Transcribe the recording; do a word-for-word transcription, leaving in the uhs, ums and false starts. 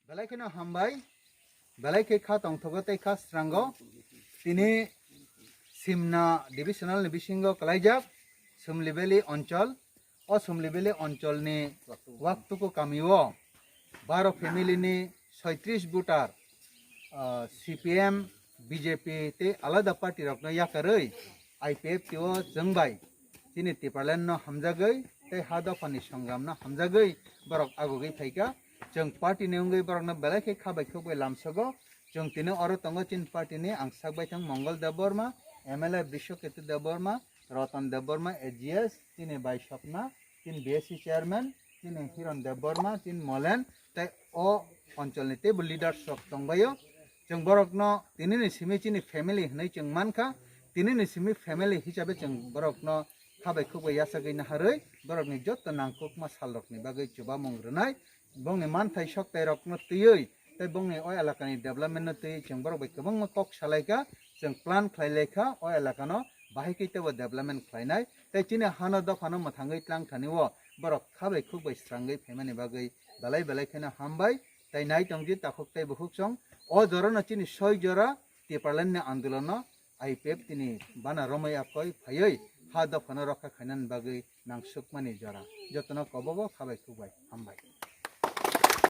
Belai kheno hambai, belai khe kha tongthogo tei kha srango. Tini Simna divisional ni bisingo kalaijak Sumlibeli onchol, o Sumlibeli onchol ni Waktuku kamio baro family ni soitris voter, ah, C P M, B J P tei alada party rokno yakarwi I P F T o chwng bai chini Tipraland no hamjagwi tei ha dopha ni songram no hamjagwi borok agugwi phaikha. Chwng party ni wngwi borok no belai khe kha bai khuk bai lamsogo. Chwng tini oro tongo chini party ni ang sak bai thang Mongol Debbarma, M L A Bishwaketu Debbarma, Ratan Debbarma, A G S, chini bai Sopna, chini B S C chairman, chini Hiron Debbarma, chini Molen, tei o onchol ni teibo leaders rok tongbaio. Chwng borokno tinini simi chini family hinwi chwng mankha, tinini simi family hisabe chwng borokno khabai khukbai yachagwi naharwi borokni joto nangkukma salrokni bagwi chubamung rwnai. Bongni manthai soktairokno twiwi tei bongni o elakani development no twiwi chwng borok bai kwbangma kok salaikha, chwng plan khlailaikha o elakano bahai khe teibo development khlainai tei chini hano dophano mwthangwi tlangthani o borok khabai khukbai srangwi phaimani bagwi belai belai kheno hambai. Tei nai tongdi takhuk tei bukhuksong o jorano chini soi jora Tipraland ni andolono I P F T ni bana romwi akoi phaiwi ha dophano rokha khainani bagwi nangsukmani jora jotono kobogo khabai khukbai hambai.